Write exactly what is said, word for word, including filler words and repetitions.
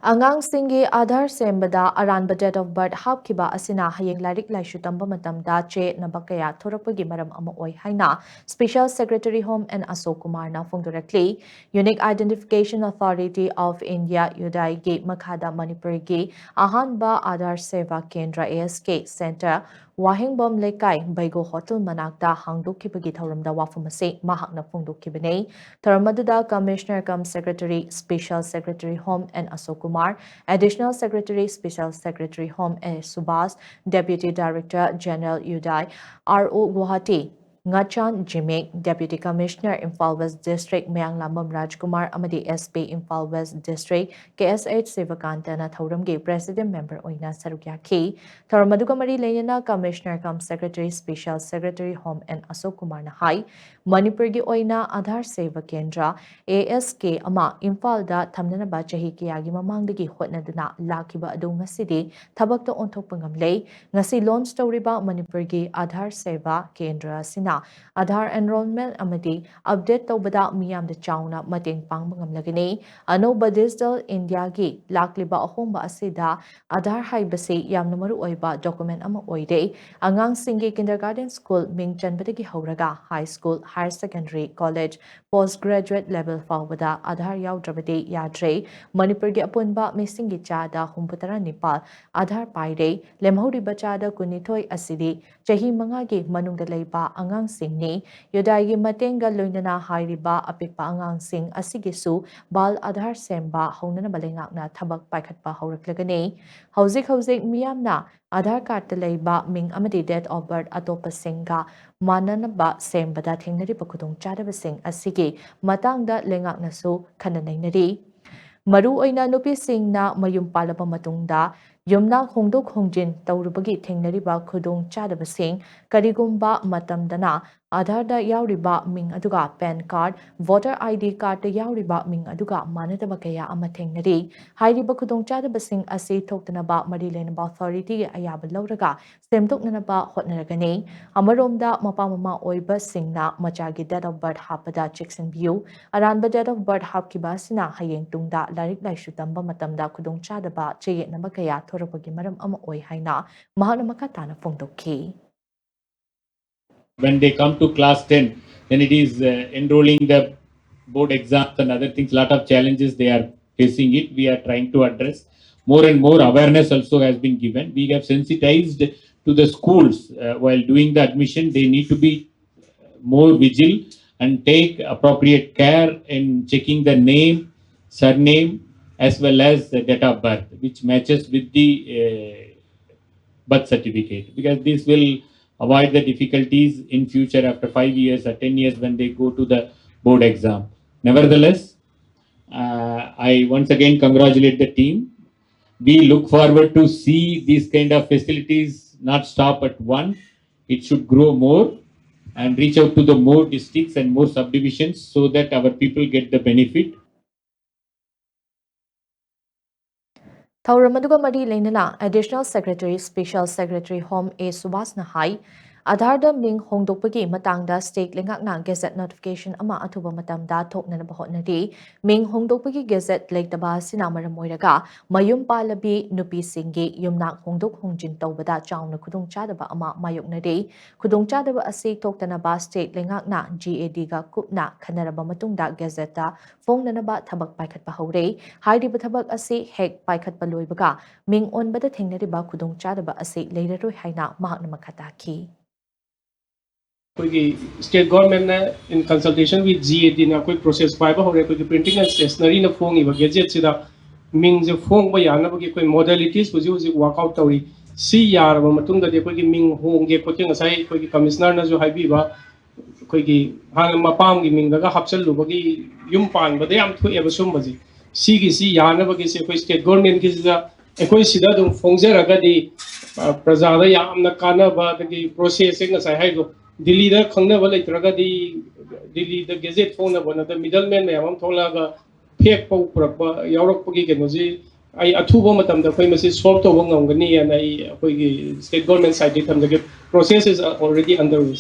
ꯑꯉꯥꯡꯁꯤꯡꯒꯤ ꯑꯥꯙꯥꯔ ꯁꯦꯝꯕꯗ ꯑꯔꯥꯟꯕ date of birth ꯍꯥꯞꯈꯤꯕ ꯑꯁꯤꯅ ꯍꯌꯦꯡ ꯂꯥꯏꯔꯤꯛ ꯂꯥꯏꯁꯨ ꯇꯝꯕ ꯃꯇꯝꯗ ꯆꯦꯠꯅꯕ ꯀꯌꯥ ꯊꯣꯔꯛꯄꯒꯤ ꯃꯔꯝ ꯑꯃ ꯑꯣꯏ ꯍꯥꯏꯅ Special Secretary Home N Ashok Kumar ꯅ ꯐꯣꯡꯗꯣꯔꯛꯂꯤ꯫ Unique Identification Authority of India, ꯌꯨꯗꯥꯏꯒꯤ ꯃꯈꯥꯗ ꯃꯅꯤꯄꯨꯔꯒꯤ ꯑꯍꯥꯟꯕ ꯑꯥꯙꯥꯔ ꯁꯦꯕꯥ ꯀꯦꯟꯗ꯭ꯔ, A S K Center, ꯋꯥꯍꯦꯡꯕꯝ ꯂꯩꯀꯥꯏ ꯕꯩꯒꯣ ꯍꯣꯇꯦꯜ ꯃꯅꯥꯛꯇ ꯍꯥꯡꯗꯣꯛꯈꯤꯕꯒꯤ ꯊꯧꯔꯝꯗ ꯋꯥꯐꯝ ꯑꯁꯤ ꯃꯍꯥꯛꯅ ꯐꯣꯡꯗꯣꯛꯈꯤꯕꯅꯤ꯫ ꯊꯧꯔꯝ ꯑꯗꯨꯗ Commissioner cum Secretary, Special Secretary Home N Ashok Kumar, Additional Secretary, Special Secretary Home A Subhas, Deputy Director General ꯌꯨꯗꯥꯏ, R O Guwahati, ꯉꯥꯆꯥꯟ ꯖꯤꯃꯤꯛ, Deputy Commissioner Imphal West District ꯃꯌꯥꯡꯂꯥꯝꯕꯝ ꯔꯥꯖꯀꯨꯃꯥꯔ ꯑꯃꯗꯤ S P Imphal West District ꯀꯦ ꯑꯦꯁ H ꯁꯤꯕꯀꯥꯟꯇꯅ ꯊꯧꯔꯝꯒꯤ President Member ꯑꯣꯏꯅ ꯁꯔꯨꯛ ꯌꯥꯈꯤ꯫ ꯊꯧꯔꯝ ꯑꯗꯨꯒ ꯃꯔꯤ ꯂꯩꯅꯅ Commissioner cum Secretary, Special Secretary Home N Ashok Kumar ꯅ ꯍꯥꯏ, ꯃꯅꯤꯄꯨꯔꯒꯤ ꯑꯣꯏꯅ ꯑꯥꯙꯥꯔ ꯁꯦꯕꯥ ꯀꯦꯟꯗ꯭ꯔ, A S K, ꯑꯃ ꯏꯝꯐꯥꯜꯗ ꯊꯝꯅꯅꯕ ꯆꯍꯤ ꯀꯌꯥꯒꯤ ꯃꯃꯥꯡꯗꯒꯤ ꯍꯣꯠꯅꯗꯨꯅ ꯂꯥꯛꯈꯤꯕ ꯑꯗꯨ ꯉꯁꯤꯗꯤ ꯊꯕꯛꯇ ꯑꯣꯟꯊꯣꯛꯄ ꯉꯝꯂꯦ꯫ ꯉꯁꯤ launch ꯇꯧꯔꯤꯕ ꯃꯅꯤꯄꯨꯔꯒꯤ ꯑꯥꯙꯥꯔ ꯁꯦꯕꯥ ꯀꯦꯟꯗ꯭ꯔ ꯑꯁꯤꯅ ꯑꯥꯙꯥꯔ enrollment ꯑꯃꯗꯤ update ꯇꯧꯕꯗ ꯃꯤꯌꯥꯝꯗ ꯆꯥꯎꯅ ꯃꯇꯦꯡ ꯄꯥꯡꯕ ꯉꯝꯂꯒꯅꯤ꯫ ꯑꯅꯧꯕ Digital India ꯒꯤ ꯂꯥꯛꯂꯤꯕ ꯑꯍꯣꯡꯕ ꯑꯁꯤꯗ ꯑꯥꯙꯥꯔ ꯍꯥꯏꯕꯁꯤ ꯌꯥꯝꯅ ꯃꯔꯨꯑꯣꯏꯕ document ꯑꯃ ꯑꯣꯏꯔꯦ꯫ ꯑꯉꯥꯡꯁꯤꯡꯒꯤ kindergarten school ꯃꯤꯡ ꯆꯟꯕꯗꯒꯤ ꯍꯧꯔꯒ high school, higher secondary, college, post graduate level ꯐꯥꯎꯕꯗ ꯑꯥꯙꯥꯔ ꯌꯥꯎꯗ꯭ꯔꯕꯗꯤ ꯌꯥꯗ꯭ꯔꯦ꯫ ꯃꯅꯤꯄꯨꯔꯒꯤ ꯑꯄꯨꯟꯕ ꯃꯤꯁꯤꯡꯒꯤ ꯆꯥꯗ ꯍꯨꯝꯐꯨꯇꯔꯥ ꯅꯤꯄꯥꯜ ꯑꯥꯙꯥꯔ ꯄꯥꯏꯔꯦ꯫ ꯂꯦꯝꯍꯧꯔꯤꯕ ꯆꯥꯗ ꯀꯨꯟꯅꯤꯊꯣꯏ ꯑꯁꯤꯗꯤ ꯆꯍꯤ ꯃꯉꯥꯒꯤ ꯃꯅꯨꯡꯗ ꯂꯩꯕ ꯑꯉꯥꯡꯁꯤꯡꯅꯤ꯫ ꯌꯨꯗꯥꯏꯒꯤ ꯃꯇꯦꯡꯒ ꯂꯣꯏꯅꯅ ꯍꯥꯏꯔꯤꯕ ꯑꯄꯤꯛꯄ ꯑꯉꯥꯡꯁꯤꯡ ꯑꯁꯤꯒꯤꯁꯨ ꯕꯥꯜ ꯑꯥꯙꯥꯔ ꯁꯦꯝꯕ ꯍꯧꯅꯅꯕ ꯂꯩꯉꯥꯛꯅ ꯊꯕꯛ ꯄꯥꯏꯈꯠꯄ ꯍꯧꯔꯛꯂꯒꯅꯤ꯫ ꯍꯧꯖꯤꯛ ꯍꯧꯖꯤꯛ ꯃꯤꯌꯥꯝꯅ ꯑꯥꯙꯥꯔ ꯀꯥꯔꯗꯇ ꯂꯩꯕ ꯃꯤꯡ ꯑꯃꯗꯤ date of birth ꯑꯇꯣꯞꯄꯁꯤꯡꯒ ꯃꯥꯟꯅꯅꯕ ꯁꯦꯝꯕꯗ ꯊꯦꯡꯅꯔꯤꯕ ꯈꯨꯗꯣꯡꯆꯥꯗꯕꯁꯤꯡ ꯑꯁꯤꯒꯤ ꯃꯇꯥꯡꯗ ꯂꯩꯉꯥꯛꯅꯁꯨ ꯈꯟꯅ ꯅꯩꯅꯔꯤ꯫ ꯃꯔꯨꯑꯣꯏꯅ ꯅꯨꯄꯤꯁꯤꯡꯅ ꯃꯌꯨꯝ ꯄꯥꯜꯂꯕ ꯃꯇꯨꯡꯗ ꯌꯨꯝꯅꯥꯛ ꯍꯣꯡꯗꯣꯛ ꯍꯣꯡꯖꯤꯟ ꯇꯧꯔꯨꯕꯒꯤ ꯊꯦꯡꯅꯔꯤꯕ ꯈꯨꯗꯣꯡꯆꯥꯗꯕꯁꯤꯡ, ꯀꯔꯤꯒꯨꯝꯕ ꯃꯇꯝꯗꯅ ꯑꯥꯙꯥꯔꯗ ꯌꯥꯎꯔꯤꯕ ꯃꯤꯡ ꯑꯗꯨꯒ PAN card, voter I D ꯀꯥꯔꯗꯇ ꯌꯥꯎꯔꯤꯕ ꯃꯤꯡ ꯑꯗꯨꯒ ꯃꯥꯟꯅꯗꯕ ꯀꯌꯥ ꯑꯃ ꯊꯦꯡꯅꯔꯤ꯫ ꯍꯥꯏꯔꯤꯕ ꯈꯨꯗꯣꯡꯆꯥꯗꯕꯁꯤꯡ ꯑꯁꯤ ꯊꯣꯛꯇꯅꯕ ꯃꯔꯤ ꯂꯩꯅꯕ ꯑꯣꯊꯣꯔꯤꯇꯤꯒꯤ ꯑꯌꯥꯕ ꯂꯧꯔꯒ ꯁꯦꯝꯗꯣꯛꯅꯅꯕ ꯍꯣꯠꯅꯔꯒꯅꯤ꯫ ꯑꯃꯔꯣꯝꯗ, ꯃꯄꯥ ꯃꯃꯥ ꯑꯣꯏꯕꯁꯤꯡꯅ ꯃꯆꯥꯒꯤ date of birth ꯍꯥꯞꯄꯗ ꯆꯦꯛꯁꯤꯟꯕꯤꯌꯨ꯫ ꯑꯔꯥꯟꯕ date of birth ꯍꯥꯞꯈꯤꯕ ꯑꯁꯤꯅ ꯍꯌꯦꯡ ꯇꯨꯡꯗ ꯂꯥꯏꯔꯤꯛ ꯂꯥꯏꯁꯨ ꯇꯝꯕ ꯃꯇꯝꯗ ꯈꯨꯗꯣꯡꯆꯥꯗꯕ ꯆꯌꯦꯠꯅꯕ ꯀꯌꯥ ꯊꯣꯔꯛꯄꯒꯤ ꯃꯔꯝ ꯑꯃ ꯑꯣꯏ ꯍꯥꯏꯅ ꯃꯍꯥꯛꯅ ꯃꯈꯥ ꯇꯥꯅ ꯐꯣꯡꯗꯣꯛꯈꯤ꯫ When they come to class ten, then it is uh, enrolling the board exams and other things, lot of challenges they are facing it. We are trying to address. More and more awareness also has been given. We have sensitized to the schools uh, while doing the admission. They need to be more vigil and take appropriate care in checking the name, surname, as well as the date of birth, which matches with the uh, birth certificate, because this will avoid the difficulties in future after five years or ten years when they go to the board exam. Nevertheless, uh, I once again congratulate the team. We look forward to see these kind of facilities not stop at one. It should grow more and reach out to the more districts and more subdivisions so that our people get the benefit. ꯊꯧꯔꯝ ꯑꯗꯨꯒ ꯃꯔꯤ ꯂꯩꯅꯅ Additional Secretary, Special Secretary Home ꯑꯦ ꯁꯨꯕꯥꯁꯅ ꯍꯥꯏ, ꯑꯥꯙꯥꯔꯗ ꯃꯤꯡ ꯍꯣꯡꯗꯣꯛꯄꯒꯤ ꯃꯇꯥꯡꯗ state ꯂꯩꯉꯥꯛꯅ gazette notification ꯑꯃ ꯑꯊꯨꯕ ꯃꯇꯝꯗ ꯊꯣꯛꯅꯅꯕ ꯍꯣꯠꯅꯔꯤ꯫ ꯃꯤꯡ ꯍꯣꯡꯗꯣꯛꯄꯒꯤ gazette ꯂꯩꯇꯕ ꯑꯁꯤꯅ ꯃꯔꯝ ꯑꯣꯏꯔꯒ ꯃꯌꯨꯝ ꯄꯥꯜꯂꯕꯤ ꯅꯨꯄꯤꯁꯤꯡꯒꯤ ꯌꯨꯝꯅꯥꯛ ꯍꯣꯡꯗꯣꯛ ꯍꯣꯡꯖꯤꯟ ꯇꯧꯕꯗ ꯆꯥꯎꯅ ꯈꯨꯗꯣꯡꯆꯥꯗꯕ ꯑꯃ ꯃꯥꯌꯣꯛꯅꯔꯤ꯫ ꯈꯨꯗꯣꯡꯆꯥꯗꯕ ꯑꯁꯤ ꯊꯣꯛꯇꯅꯕ state ꯂꯩꯉꯥꯛꯅ G A D ꯒ ꯀꯨꯞꯅ ꯈꯟꯅꯔꯕ ꯃꯇꯨꯡꯗ gazette ꯐꯣꯡꯅꯅꯕ ꯊꯕꯛ ꯄꯥꯏꯈꯠꯄ ꯍꯧꯔꯦ꯫ ꯍꯥꯏꯔꯤꯕ ꯊꯕꯛ ꯑꯁꯤ ꯍꯦꯛ ꯄꯥꯏꯈꯠꯄ ꯂꯣꯏꯕꯒ ꯃꯤꯡ ꯑꯣꯟꯕꯗ ꯊꯦꯡꯅꯔꯤꯕ ꯈꯨꯗꯣꯡꯆꯥꯗꯕ ꯑꯁꯤ ꯂꯩꯔꯔꯣꯏ ꯍꯥꯏꯅ ꯃꯍꯥꯛꯅ ꯃꯈꯥ ꯇꯥꯈꯤ꯫ ꯑꯩꯈꯣꯏꯒꯤ state government ꯅ in consultation with G A D ꯅ ꯑꯩꯈꯣꯏ process ꯄꯥꯏꯕ ꯍꯧꯔꯦ꯫ ꯑꯩꯈꯣꯏꯒꯤ printing and stationery ꯅ ꯐꯣꯡꯉꯤꯕ gazette ꯁꯤꯗ ꯃꯤꯡꯁꯦ ꯐꯣꯡꯕ ꯌꯥꯅꯕꯒꯤ ꯑꯩꯈꯣꯏ modalities ꯍꯧꯖꯤꯛ ꯍꯧꯖꯤꯛ work out ꯇꯧꯔꯤ꯫ ꯁꯤ ꯌꯥꯔꯕ ꯃꯇꯨꯡꯗꯗꯤ ꯑꯩꯈꯣꯏꯒꯤ ꯃꯤꯡ ꯍꯣꯡꯒꯦ ꯈꯣꯠꯀꯦ, ꯉꯁꯥꯏ ꯑꯩꯈꯣꯏꯒꯤ commissioner ꯅꯁꯨ ꯍꯥꯏꯕꯤꯕ, ꯑꯩꯈꯣꯏꯒꯤ ꯍꯥꯟꯅ ꯃꯄꯥꯝꯒꯤ ꯃꯤꯡꯗꯒ ꯍꯥꯞꯆꯜꯂꯨꯕꯒꯤ ꯌꯨꯝ ꯄꯥꯟꯕꯗ ꯌꯥꯝ ꯊꯣꯛꯑꯦꯕ ꯁꯨꯝꯕꯁꯦ꯫ ꯁꯤꯒꯤꯁꯤ ꯌꯥꯅꯕꯒꯤꯁꯦ ꯑꯩꯈꯣꯏ state government ꯀꯤꯁꯤꯗ ꯑꯩꯈꯣꯏ ꯁꯤꯗ ꯑꯗꯨꯝ ꯐꯣꯡꯖꯔꯒꯗꯤ, ꯑ, ꯄ꯭ꯔꯖꯥꯗ ꯌꯥꯝꯅ ꯀꯥꯟꯅꯕ, ꯑꯗꯒꯤ process ꯁꯦ ꯉꯁꯥꯏ ꯍꯥꯏꯗꯣ ꯗꯤꯜꯂꯤꯗ ꯈꯪꯅꯕ ꯂꯩꯇ꯭ꯔꯒꯗꯤ, ꯗꯤꯜꯂꯤꯗ ꯒꯦꯖꯦꯠ ꯐꯣꯡꯅꯕ ꯅꯠꯇ꯭ꯔꯒ ꯃꯤꯗꯜ ꯃꯦꯟ ꯃꯌꯥꯝ ꯑꯃ ꯊꯣꯛꯂꯛꯑꯒ ꯐꯦꯛ ꯐꯥꯎ ꯄꯨꯔꯛꯄ ꯌꯥꯎꯔꯛꯄꯒꯤ ꯀꯩꯅꯣꯁꯤ ꯑꯩ ꯑꯊꯨꯕ ꯃꯇꯝꯗ ꯑꯩꯈꯣꯏ ꯃꯁꯤ ꯁꯣꯜꯕ ꯇꯧꯕ ꯉꯝꯒꯅꯤ ꯍꯥꯏꯅ ꯑꯩ ꯑꯩꯈꯣꯏꯒꯤ ꯁ꯭ꯇꯦꯠ ꯒꯣꯔꯃꯦꯟ ꯁꯥꯏꯠꯇꯒꯤ ꯊꯝꯖꯒꯦ꯫ Process is already underway꯫